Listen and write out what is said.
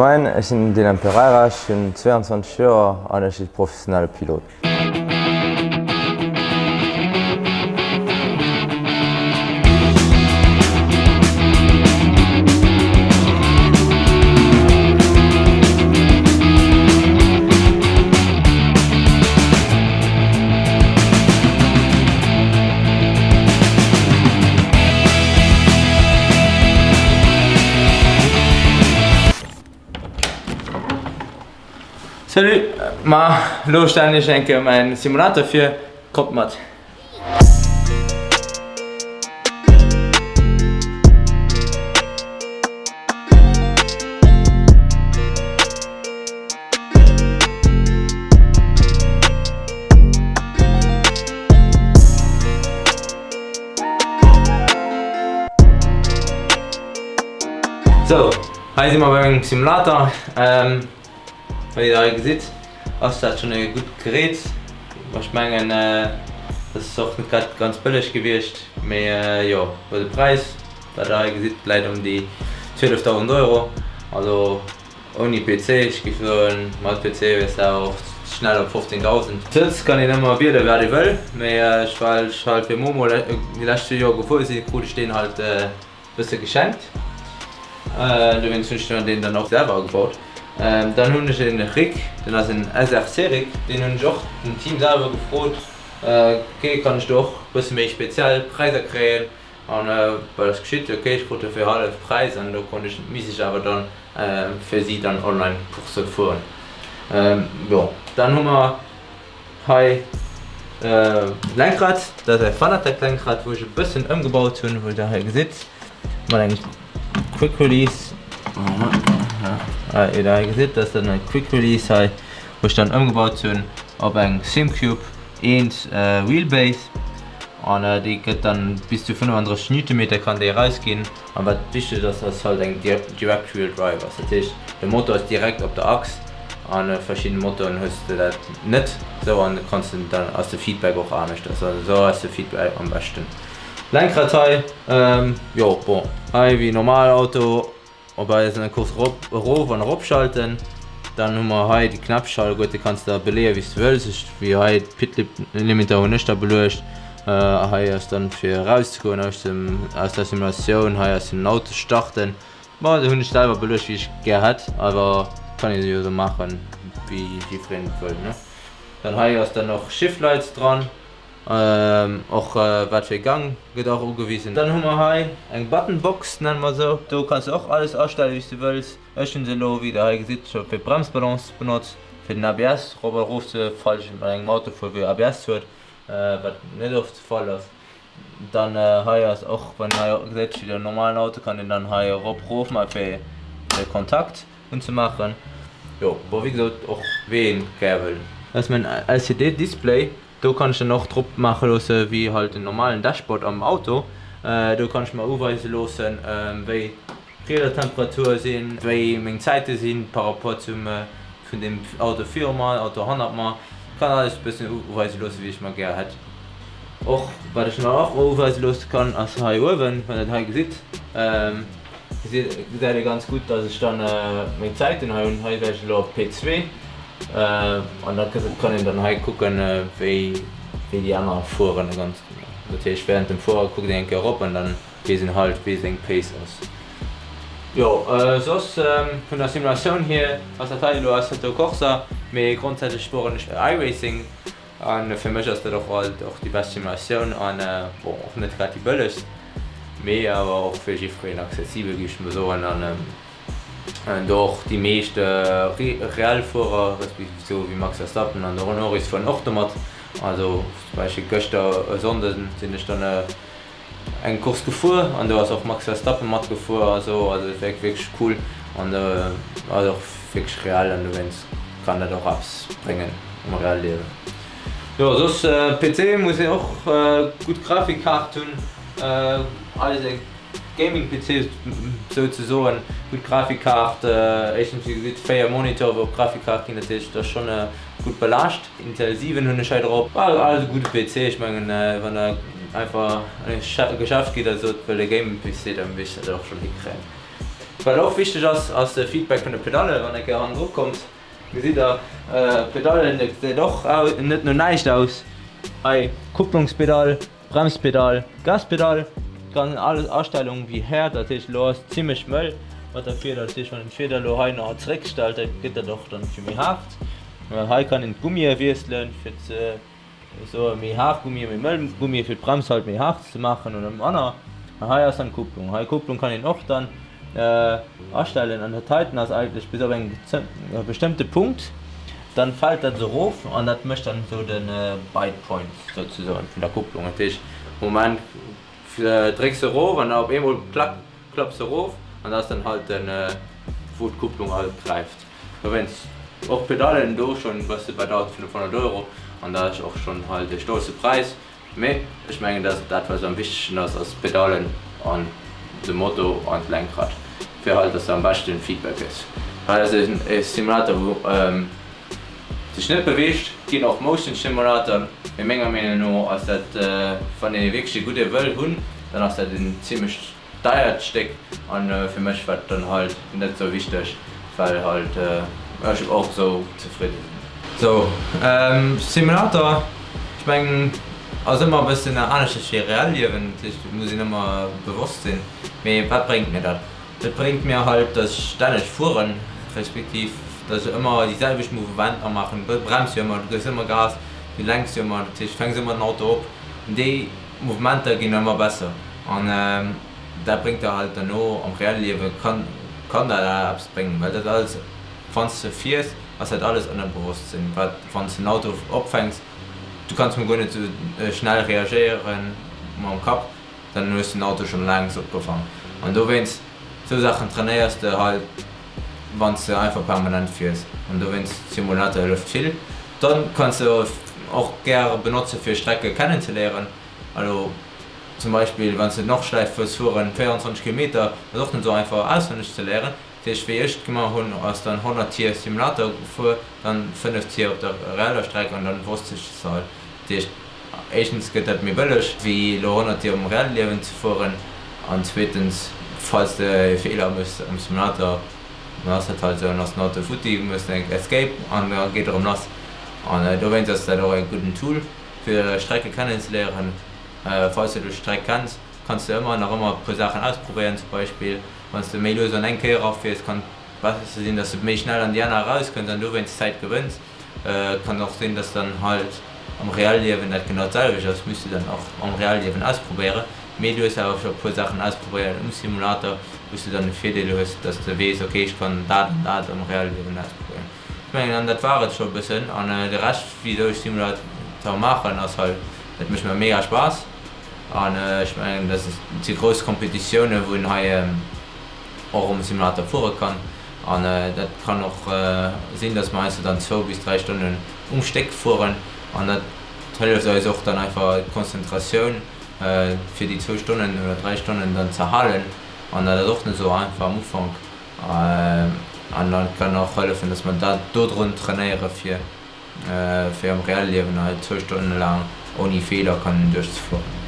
Moien, ech sinn den Dylan Pereira, ech hunn 22 Joer an ech si professionelle Pilot. Salut, ma lo stellen ech eng Kéier mäin Simulator vir, kommt mat. Sou, hei si mer bei mengem Simulator. Wéi der hei gesitt, ass dat schonn e gutt Gerät. Ech mengen, dat ass och net grad ganz bëlleg gewiescht, mee jo, de Präis, wat der hei gesitt, läit ëm déi 12.000 Euro. Also Ouni PC, ech géif soen, mat PC wiers de awer och schnell op 15.000. Sëtz kann een ëmmer wielen wat ee wëll, mee ech well ech halt fir Momo déi lescht zwou Joer gefuer sinn, krut ech deen halt e bësse geschenkt. Dowéinst hunn ech dann deen dann och selwer agebaut. Dann hunn ech e Rig, den ass en SRC Rig, deen hunn ech och dem Team selwer gefrot, ok kann ech do och bësse méi speziell Präisser kréien, An wat ass geschitt? Ok, ech krut e fir hallef Präis an do konnt ech, misst ech awer dann fir si dann online Coursse fueren. Jo, dann hu mer hei d'Lenkrad, dat ass e Fanatec Lenkrad, wou ech e bëssen ëmgebaut hunn, wou der hei gesitt, mat engem Quick Release. Wéi der hei gesitt, dat ass dann e Quick Release hei, wou ech dann ëmgebaut hunn op eng Simucube 1 Wheelbase. An déi gëtt dann bis zu 35 Newtonmeter kann déi erausginn. An wat wichteg ass, ass halt eng Direct Wheel Drive ass. Dat heescht de Motor ass direkt op der Achs. An verschidden Motoren hues de dat net esou an kanns de dann ass de Feedback och aneschters. Also esou ass de Feedback am beschten. Lenkrad hei, jo bon hei wéi normal Auto. Op eisen Course rop, erof an erop schalten. Dann hu mer hei déi Knäppchen alleguerte kanns de beleeë wéi s de wëlls. Ech wéi hei d'Pit Limiter hunn ech da beluecht. Hei ass dann fir erauszegoen aus dem aus der Simulatioun. Hei ass den Auto starten. Bon do hunn ech selwer beluecht wéi ech gär hätt, awer kann ee jo esou maachen wéi jiddwereen et wëll ne. Dann hei ass dann och Shift Lights dran. Och wat fir e Gang gëtt och ugewisen. Dann hu mer hei eng Button Box, nenne mer esou. Do kanns de och alles astelle wéi s de wëlls. Ech hunn se elo, wéi der hei gesitt, scho fir d'Bremsbalance benotzt, fir den ABS rop a rof ze, falls ech mat engem Auto fuer wou ABS huet, wat net oft de Fall ass. Dann hei ass och, wann een hei gesäit, wéi den normalen Auto kann een dann hei erop rof maache fir de Kontakt unzemaachen. Jo, bon wéi gesot och wéi een gär wëll. Dat ass mäin LCD Display. Do kann ech dann och drop maache loosse wéi halt en normalen Dashboard am Auto. Do kann ech mer uweise loossen, wéi d'Riedertemperature sinn, wéi meng Zäite sinn par rapport zum vun dem Auto viru mer, Auto hannert mer. Kann alles e bëssen uweise loosse wéi ech mer gär hätt. Och wat ech mer och uweise loosse kann ass hei uewen, wann der et hei gesitt, Gesäit ee ganz gutt, dass ech dann meng Zäiten hei hunn. Hei wär ech elo op P2 an da kann een dann hei kucken, wéi déi aner fueren. Dat heescht, wärend dem Fuere kuckt een eng Kéier erop an dann weess een halt, wéi seng Pace ass. Jo, soss vun der Simulatioun hier ass dat hei elo Assetto Corsa, mee grondsätzlech fueren ech iRacing. An fir mech ass dat och alt och déi best Simulatioun an bon och net grad déi bëllegst, mee awer och fir jiffreen accessibel géif ech mol soen an do och déi meescht reell Fuerer respektiv esou wéi Max Verstappen an de Norris fueren och domat. Also zum Beispill gëschter e Sonnden sinn ech dann eng Course gefuer an do ass och Max Verstappen matgefuer a sou, also et war wierklech cool an ass och wierklech reell an dowéinst kann dat och eppes bréngen am reelle Liewen. Jo soss PC muss een och gutt Grafikkaart hunn, alles e Gaming PC sou ze soen, gutt Grafikkaart, éischtens wéi gesitt 4 Monitore wou op Grafikkaart ginn, dat heescht et ass schonn gutt belaascht. Intel 7 hunn ech hei drop. Alles e gudde PC, ech mengen wann der einfach an e Geschäft gitt a sot wëll e Gaming PC, dann wéisst der dat och schonn hikréien. Wat och wichteg ass, ass de Feedback vun de Pedallen, wann eng Kéier hannendru kommt. Gesitt der, d'Pedallen, dat gesäit och net no näischt aus. Hei Kupplungspedall, Bremspedall, Gaspedall, kann alles Astellungen wéi Häert, dat heescht elo ass zimmlech mëll mat der Fieder, dat heescht wann een d'Fieder elo hei nach zeréck stellt, da gëtt dat och dann fir méi haart. Hei kann een d'Gummie wiesselen fir ze soe méi haart Gummie, méi mëll Gummie fir d'Brems halt méi haart ze maachen oder manner. An hei ass dann d'Kupplung, hei Kupplung kann een och dann astellen an dat heiten ass eigentlech bis op eng bestëmmte Punkt, dann fält dat esou erof an dat mécht dann esou de Bite Point souzesoen vun der Kupplung. Dat heescht Moment drécks de erof an da op eemol klack klapps de erof an dat ass dann halt den wou d'Kupplung halt gräift. Dowéinst och d'Pedallen do schonn bësse bei 1.500 Euro an dat ass och schonn halt e stolze Präis. Mee ech mengen dass dat wat am wichtegsten ass, ass d'Pedallen an de Moto an d'Lenkrad, fir halt dass de am beschten Feedback hues. Hei ass e Simulator wou sech net beweegt, ginn och Motion Simulatoren, mee menger Meenung no ass dat wann ee wierklech e gudde wëll hunn, dann ass dat en zimmlech deiert Stéck an fir mech war dann halt net sou wichteg well halt ech och sou zefridden sinn. Sou Simulator, ech mengen ass ëmmer e bëssen aneschters wéi reell Liewen, dat heescht et muss een ëmmer bewosst sinn. Mee wat bréngt mir dat? Dat bréngt mir halt dass ech stänneg fueren, respektiv dass ech ëmmer déi selwecht Mouvementer maachen, du brems jo ëmmer, du gëss ëmmer Gas, du lenks jo ëmmer, dat heescht du fänks ëmmer den Auto op an déi Mouvementer ginn ëmmer besser an dat bréngt der halt derno am reelle Liewe kann kann der dat eppes bréngen, well dat alles wann s de fiers ass dat alles Ënnerbewosstsinn, wat wann s de en Auto opfänks, du kanns mol guer net sou schnell reagéieren mam Kapp, dann hues de den Auto schonn laangs opgefaang an dowéinst sou Saachen trainéiers de halt wann s de einfach permanent fiers an dowéinst Simulator hëlleft vill. Dann kanns de och gäre benotze fir Strecke kennen ze léieren. Also zum Beispill wann s de d'Nordschläif wëlls fueren, 24 Kilometer, ass och net esou einfach auswenneg ze léieren. Dat heescht wéi ech et gemaach hunn ass dann 100 Tier Simulator gefuer, dann 5 Tier op der reeller Streck an dann wosst ech se halt. Dat heescht éischtens gëtt dat méi bëlleg wéi elo 100 Tier um reelle Liewen ze fueren an zweetens falls de e Feeler méchs am Simulator, Dann ass dat halt esou, dann ass den Auto futti, du méchs eng Escape an da geet erëm lass. An dowéinst ass dat och e gudden Tool fir Strecke kennenzeléieren. Falls du d'Streck kenns, kanns de ëmmer nach ëmmer e puer Saachen ausprobéieren. Zum Beispill wann s de méi lues an eng Kéier erafiers, kann et besser sinn, dass de méi schnell an déi aner erauskënns an dowéinst Zäit gewënns. Et kann och sinn, dass dann halt am reelle Liewen dat genau d'selwecht ass, muss de dann och am reelle Liewen ausprobéieren. Mee du hues awer scho e puer Saachen ausprobéiert um Simulator, wou s de dann de Virdeel hues, dass de weess, ok, ech kann dat an dat am reelle Liewen ausprobéieren. Ech mengen, an dat war et scho e bëssen. An de Rescht, wisou ech Simulator maachen, ass halt, et mécht mer mega Spaass. An ech mengen, dat si grouss Competitiounen, wou een hei och um Simulator fuere kann. An dat kann och sinn, dass mer heiansdo dann zwou bis dräi Stonnen um Stéck fueren. An dat hëlleft eis och dann einfach d'Konzentratioun fir déi zwou Stonnen oder dräi Stonnen dann ze halen. An dat ass och net esou einfach am Ufank. An dat kann och hëllefen, dass mer dat dodrun trainéiere fir fir am reelle Liewen hei zwou Stonne laang ouni Feeler kënnen duerchzefueren.